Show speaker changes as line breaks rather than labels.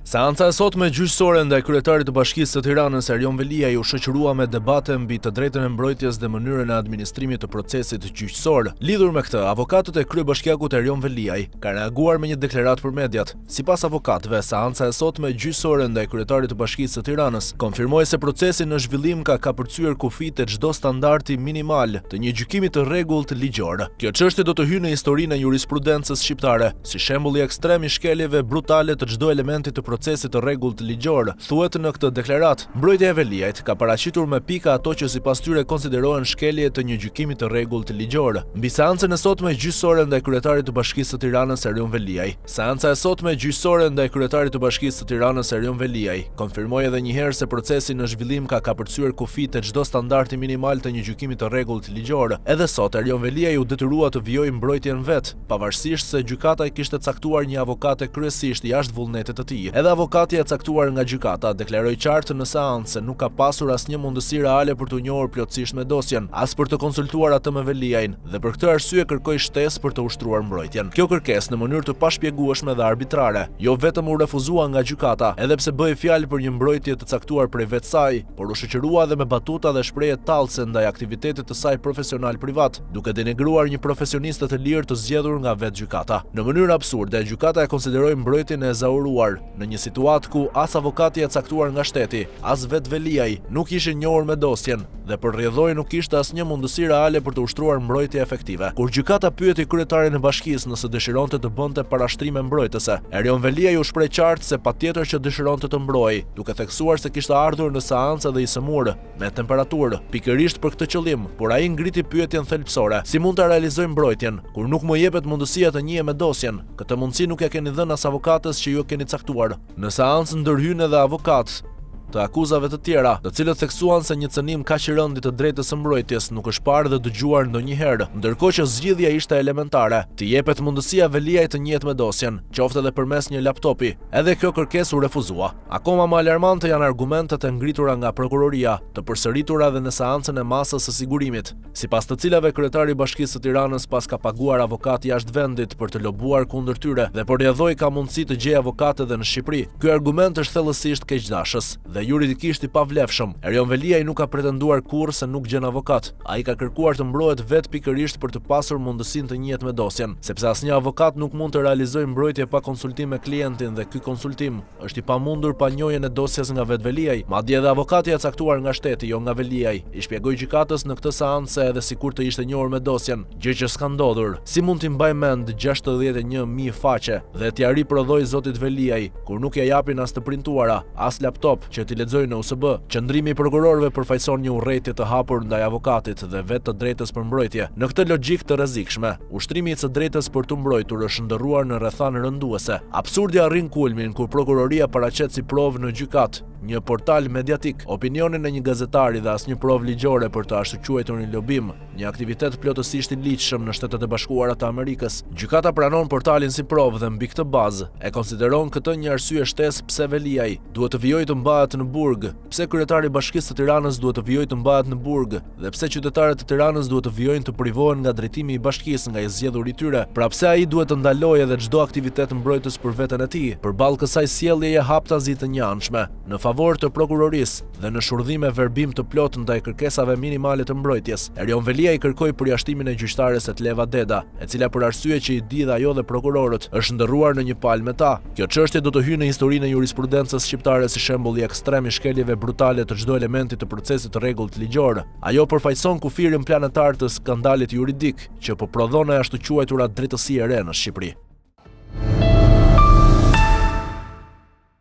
Seanca e sotme gjyqësore ndaj kryetarit të Bashkisë së Tiranës, Erion Veliaj, u shoqërua me debate mbi të drejtën e mbrojtjes dhe mënyrën e administrimit të procesit gjyqësor. Lidhur me këtë, avokatët e kryebashkiakut Erion Veliaj kanë reaguar me një deklaratë për mediat. Sipas avokatëve, seanca e sotme gjyqësore ndaj kryetarit të Bashkisë së Tiranës konfirmoi se procesi në zhvillim ka kapërcyer kufijtë e çdo standardi minimal të një gjykimi të rregullt ligjor. Kjo çështje do të hyjë në historinë e jurisprudencës shqiptare si shembulli ekstrem i shkeljeve brutale të çdo elementi të procesit të rregullt ligjor, thuhet në këtë deklaratë. Mbrojtja e Veliajt ka paraqitur me pika ato që sipas tyre konsiderohen shkelje të një gjykimi të rregullt ligjor. Mbi seancën e sotme gjyqësore ndaj kryetarit të Bashkisë së Tiranës Erion Veliaj. Seanca e sotme gjyqësore ndaj kryetarit të Bashkisë së Tiranës Erion Veliaj konfirmoi edhe një herë se procesi në zhvillim ka kapërcyer kufijtë e çdo standardi minimal të një gjykimi të rregullt ligjor. Edhe sot Erion Veliaj u detyrua të vijojë mbrojtjen vetë, pavarësisht se gjykata i kishte caktuar një avokate kryesisht jashtë vullnetit të tij. Edhe avokatja e caktuar nga gjykata deklaroi qartë në seancë se nuk ka pasur asnjë mundësi reale për t'u njohur plotësisht me dosjen, as për të konsultuar atë me Veliajn dhe për këtë arsye kërkoi shtesë për të ushtruar mbrojtjen. Kjo kërkesë në mënyrë të pashpjegueshme dhe arbitrare, jo vetëm u refuzua nga gjykata, edhe pse bëhej fjalë për një mbrojtje të caktuar prej vetë saj, por u shoqërua edhe me batuta dhe shprehje tallëse ndaj aktivitetit të saj profesional privat, duke denigruar një profesioniste të lirë të zgjedhur nga vetë gjykata. Në mënyrë absurde, gjykata e konsideroi mbrojtjen e ezauruar, në një situatë ku as avokatja e caktuar nga shteti, as vetë Veliaj, nuk ishin njohur me dosjen dhe për rrjedhojë nuk kishte asnjë mundësi reale për të ushtruar mbrojtje efektive. Kur gjykata pyeti kryetarin e bashkisë nëse dëshironte të bënte parashtrime mbrojtëse, Erion Veliaj u shpreh qartë se patjetër që dëshironte të mbrohej, duke theksuar se kishte ardhur në seancë edhe i sëmurë, me temperaturë, pikërisht për këtë qëllim, por ai ngriti pyetjen thelbësore, si mund ta realizoj mbrojtjen, kur nuk më jepet mundësia të njihem me dosjen? Këtë mundësi nuk ia keni dhënë as avokates që ju e keni caktuar. Në seancë ndërhynë edhe avokatë të akuzave të tjera, të cilët theksuan se një cënim kaq i rëndë i të drejtës së mbrojtjes nuk është parë dhe dëgjuar ndonjëherë, ndërkohë që zgjidhja ishte elementare, t'i jepet mundësia Veliajt të njihet me dosjen, qoftë edhe përmes një laptopi. Edhe kjo kërkesë u refuzua. Akoma më alarmante janë argumentet e ngritura nga prokuroria, të përsëritura edhe në seancën e masës së sigurimit, sipas të cilave kryetari i Bashkisë së Tiranës paska paguar avokatë jashtë vendit për të lobuar kundër tyre dhe për rrjedhojë ka mundësi të gjejë avokatë edhe në Shqipëri. Ky argument është thellësisht keqdashës dhe juridikisht i pavlefshëm. Erion Veliaj nuk ka pretenduar kurrë se nuk gjen avokat. Ai ka kërkuar të mbrohet vetë pikërisht për të pasur mundësinë të njihet me dosjen, sepse asnjë avokat nuk mund të realizojë mbrojtje pa konsultim me klientin dhe ky konsultim Është i pamundur pa njohjen e dosjes nga vetë Veliaj. Madje edhe avokatja e caktuar nga shteti, jo nga Veliaj, i shpjegoi gjykatës në këtë seancë se edhe sikur të ishte njohur me dosjen, gjë që s'ka ndodhur, si mund t'i mbajë mend 61,000 faqe dhe t'ia riprodhojë zotit Veliaj, kur nuk ia japin as të printuara, as laptop, që t'i lexojë në USB. Qëndrimi i prokurorëve përfaqëson një urrejtje të hapur ndaj avokatit dhe vetë të drejtës për mbrojtje. Në këtë logjikë të rrezikshme, Ushtrimi i së drejtës për t'u mbrojtur është shndërruar në rrethanë rënduese. Absurdi arrin kulmin kur prokuroria paraqet si provë në gjykatë, një portal mediatik, opinionin e një gazetari dhe asnjë provë ligjore për të ashtuquajturin lobim, një aktivitet plotësisht i ligjshëm në Shtetet e Bashkuara të Amerikës. Gjykata pranon portalin si provë dhe mbi këtë bazë, e konsideron këtë një arsye shtesë pse Veliaj duhet të vijojë të mbahet në burg, pse kryetari i Bashkisë së Tiranës duhet të vijojë të mbahet në burg, Dhe pse qytetarët e Tiranës duhet të vijojnë të privohen nga drejtimi i bashkisë nga i zgjedhuri i tyre? Pra pse ai duhet të ndalojë edhe çdo aktivitet mbrojtës për veten e tij? Përballë kësaj sjelljeje haptazi të njëanshme, në favor të prokurorisë dhe në shurdhim e verbim të plotë ndaj kërkesave minimale të mbrojtjes, Erion Veliaj kërkoi përjashtimin e gjyqtares Etleva Deda, e cila për arsye që i di dhe ajo dhe prokurorët, është shndërruar në një palë me ta. Kjo çështje do të hyjë në historinë e jurisprudencës shqiptare si shembulli ekstrem i shkeljeve brutale të çdo elementi të procesit të rregullt ligjor. Ajo përfaqëson kufirin planetar të skandalit juridik, që po prodhon e ashtuquajtura drejtësi e re në Shqipëri.